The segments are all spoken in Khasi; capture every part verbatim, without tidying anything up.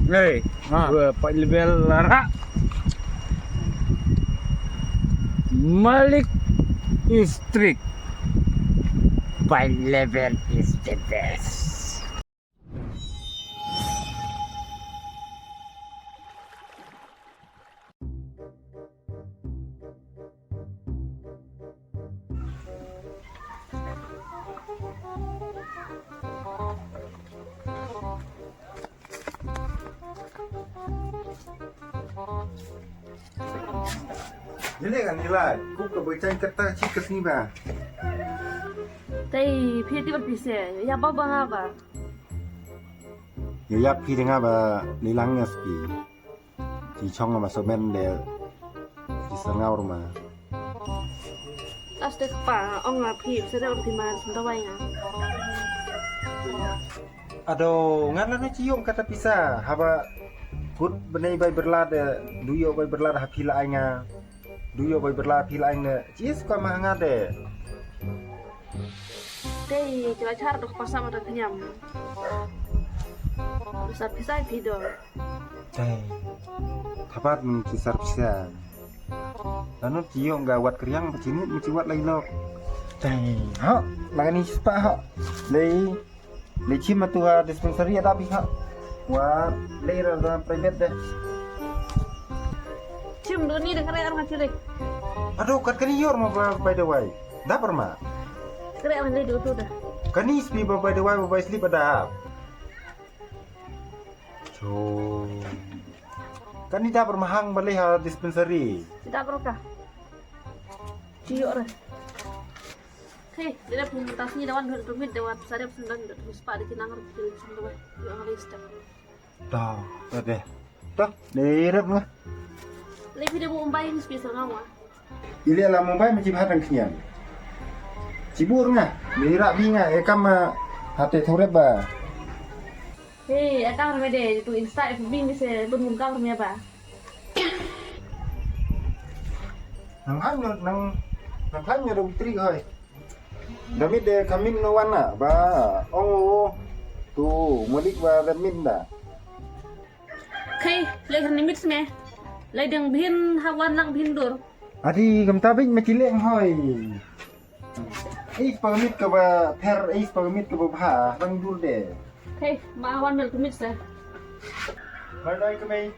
Hey, ha. Gua Pak Lebel Lara. Malik Istrik. Pak Lebel is the best. Nilai kan nilai. Ku ka bercakap kata cik ke sini ba. Tei, phi ti ba phi se, ya ba ba nga ba. Ya ya phi denga ba nilang ya spi. Ci chong ma somen de ci sangau ruma. As de pa ong a phi sede ong phi ma sendawai nga. Ado ngan la ci yong kata pisa haba kut benai bai berlad de duyo bai berlad ha phi la ai nga. Duyo bai berlad phi la ai nga. Ci suka ma nga de. Tei, ci la char dok pasa ma dang kenyam. Sa pisa phi do. Tei. Thapat ngi ci sar pisa. Lanu ci yong ga wat kriang ba ci nit ngi ci wat lai lok. Tei. Ha, lagani ci spa ha. Lei. Lei ci ma tu ha dispensary ada bi ha. Wa lei ra da private de. Cim duni de kare arma cire. Aduh, kat kani yor ma ba by the way. Dapar ma. Kare arma lei du tu da. Kani spi ba by the way ba by sleep ada. So. Kani dapar ma hang ba lei ha dispensary. Tidak berkah. Ciyo re. Hei, dia dah pun tas ni dawan dua puluh minit dawan sadap sendang dua puluh sepak di kinang re kiri sendang. Yo ngalai step. Dah, dah deh. Dah, deh rep ngah. Lei phi deh bu umbai ni spesial ngawa. Ile la Mumbai ma ci bha tang khnian. Ci bur ngah, deh rap bi ngah, e kam ma hate thorep ba. Hei, akang rame deh, tu Insta F B ni se bun bun kam rame ba. Nang han nang nang han nyo dong tri hoi. Damit de kamin no wana ba ong o tu mulik ba damit da. Khei, lei han nimit sme. Lei deng bhin hawan lang bhin dur. Adi kam tabik ma ci leng hoi. Ei pagamit ka ba pher ei pagamit ka ba bha lang dur de. Khei, ma hawan mel kumit sa. Bye bye kumai.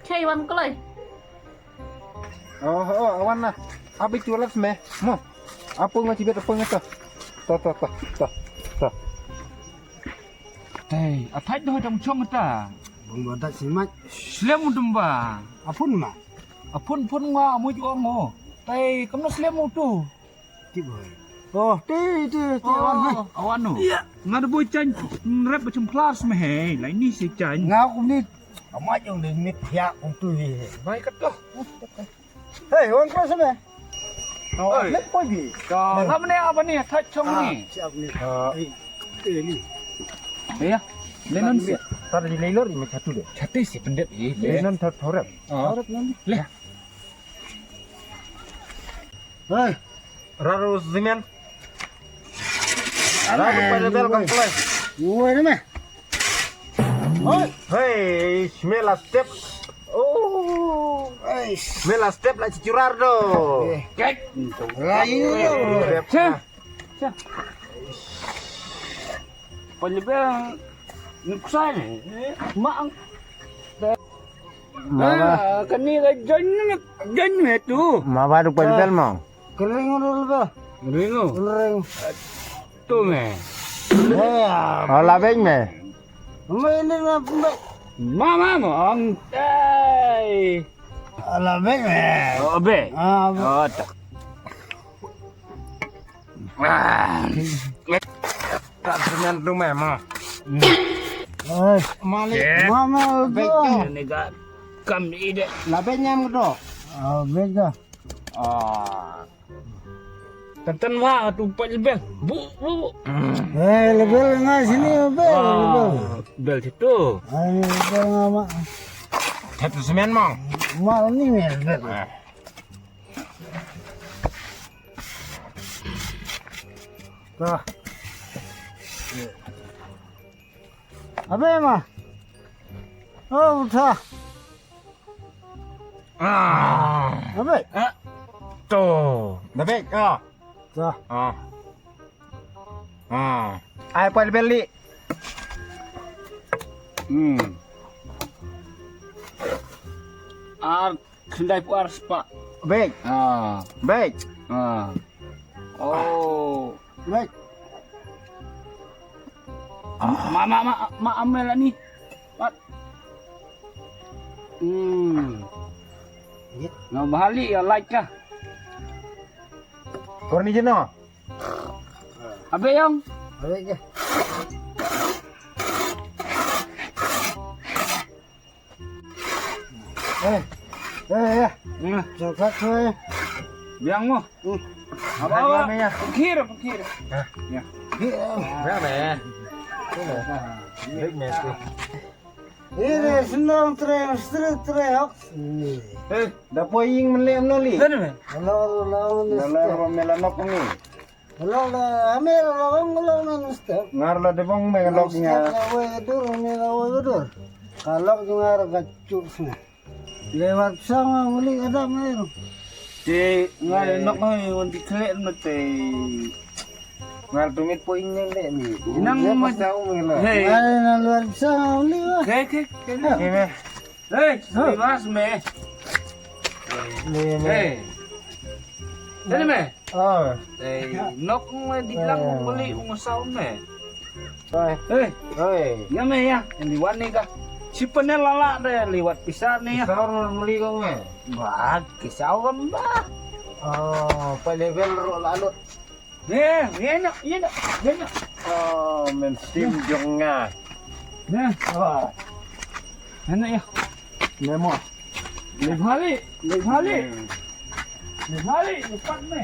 Khei wan kloi. Oh, oh, awan na. Abi tulat me. Mo. Apa nga cibet apa nga ta. Ta ta ta ta. Ta. Tei, athaj doh dang chong ta. Bang ba dak simat. Slem dum ba. Apun ma. Apun pun nga mu ju ngo. Tei, kam no slem tu. Ti boy. Oh, ti ti ti awan hai. Awan no. Iya. Nga da boy chan rep bachum class me hei. Lai ni si chan. Nga kum ni. Amat jong ding mit ya kum tu hi. Bai kat doh. Hei, wan class me. Oh, lep boy bi. Ka ngam ne apa ni thaj chong ni. Siap ni. Hei, ni. Ya. Lenon si. Tar di lelor ni chatu de. Chatu si pendet ni. Lenon thar thorep. Thorep ni. Le. Hei. Raru simen. Raru pada bel kan play. Woi ni me. Hei. Hei, smela step. Oh. Hei. Smela step la curar do. Kek. Lain do. Cha. Cha. Pale bel. Nuksan. Ma ang. Mama. Ah, kani ka jan jan me tu. Mama duk pale bel mo. Kering ul ba. Ringu. Kering. Tu me. Ya. Ala beng me. Me ini na me. Mama mo ang tai. Ala beng me. Oh be. Ah. Oh tak. Ah. Tak dengan tu me mo. Ai. Malik. Mama tu. Ni ga kam ni de. La beng nyam tu. Ah, beng ka. Ah. Tenten wa tu pat lebel. Bu bu. Eh, lebel nga sini lebel lebel. Bel situ. Ai lebel nga mak. Satu semen mang. Mak ni lebel. Dah. Abe ma. Oh, uta. Ah. Abe. Ah. To. Abe. Ah. Ta. Ah. Ah. Ai pal beli. Hmm. Ar Khyndai phew ar spah. Bek. Ah. Bek. Ah. Oh. Bek. Ma ma ma ma amel ni. Pat. Hmm. Nga bahali ya like ka. Korni jeno. Abe yang. Abe ke. Eh, eh, eh. Hmm. Jangkat, eh. Biang mo. Hmm. Apa, apa? Apa ya? Pengkir, pengkir. Hah? Ya. Berapa ya? Ini sendang tren, street tren, hok. Eh, da poi ing men lem no li. Kan me? Hello, hello, hello. Hello, hello, hello, hello. Lok la, ame la long, long, long, step. Ngar la debong me lok nya. Step la we dur, me la we dur. Ka lok ngar ka chuk sna. Lewat sama uli ada me ru. Te ngar nok me wan di kle me te. Ngar tumit po ing ne ni. Inang me. Hey. Ngar na lewat sama uli wa. Ke, ke, ke. Ke me. Hei, bebas me. Ni, ni. Hei. Tadi me. Oh. Hei, nok me di lang beli ung saun me. Hei. Hei. Hei. Ya me ya, yang di wan ni ka. Si panel lala de liwat pisar ni ya. Saun beli kong me. Bah, kisau kan bah. Oh, pa level ro lalu. Ye, ye nak, ye nak, ye nak. Oh, men steam jong nga. Ye. Oh. Enak ya. Ye mo. Lip hali, lip hali. Lip hali, lipat me.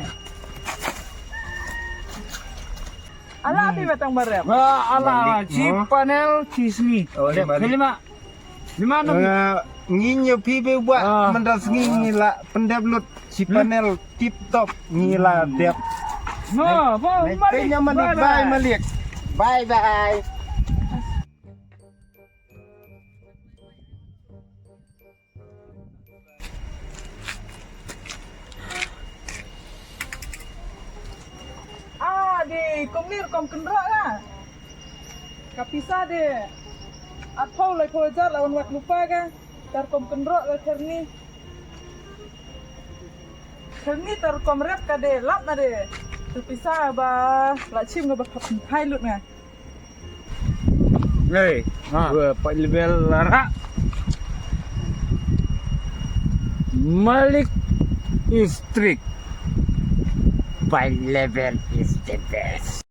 Ala pi batang barep. Wah, ala, si panel, si sui. Oh, lip hali. Lima. Lima no. Ngi nyo pi be bwa manda sngi ngi la pendep lut si panel tip top ngi la dep. No, bye Malik. Bye Malik. Bye bye. Ah, di kumne rukom kynroh ka. Ka pisa de arphew laiphew hajar la wan wad lypa ka. Te rukom kynroh ka kyrni. Kyrni te rukom rep ka de lap na de. Te pisa ba la chim nga ba khap hai lut nga. Hey, ha. Wah, Pak Lebel larak. Malik is strict. Pak Lebel is the best.